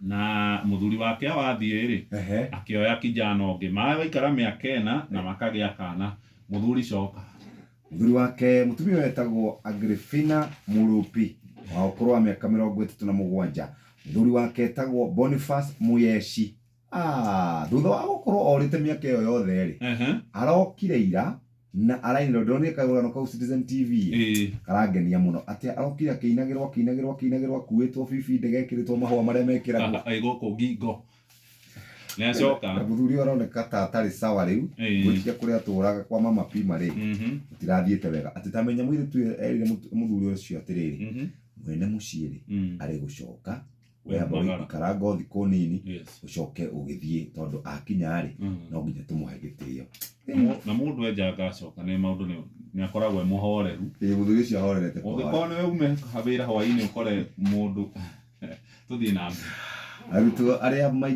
Na mũthuri wake awathiĩ rĩ, akĩoya kijana ũngĩ, magaikara mĩaka 4 na makagĩa kana. Mũthuri coka. Mũthuri wake, mũtumia ũyũ etagwo Agrifina Murupi wa ũkũrũ wa mĩaka 37. Mũthuri wake etagwo Boniface Muyeshi. Ah, thutha wa gũkorwo orĩte mĩaka ĩyo yothe rĩ, arokire ira na arainĩrwo. Ndĩronire kagũrano kau Citizen TV. Karangenia mũno atĩ arokire akĩinagĩrwo, akĩinagĩrwo, akĩinagĩrwo, akuĩtwo bibi ndege, ekĩrĩtwo mahũa marĩa mekĩragwo Gũkũ ngingo. Nĩ acoka. Na mũthuri ũyũ aroneka ta atarĩ sawa rĩu. Gwĩtia kũrĩa atũraga kwa mama Pima rĩ, gũtirathiĩte wega, atĩ tamenya mũirĩtu ũyũ erire mũthuri ũcio atĩrĩrĩ, mwene mũciĩ rĩ, arĩ gũcoka, we amba Magara. ũikaranga o thikũ nini, ũcoke ũgĩthiĩ, tondũ akinya rĩ, no nginya tũmũhe gĩtĩo. Na mũndũ enjanga acoka nĩ maũndũ nĩ akoragwo e mũhoreru. Ĩĩ, mũthuri ũcio ahorerete. Ũngĩkorwo nĩwe ume wĩra hwaĩ-inĩ ũkore mũndũ, tũthiĩ na mbere. Arutwo arĩa mai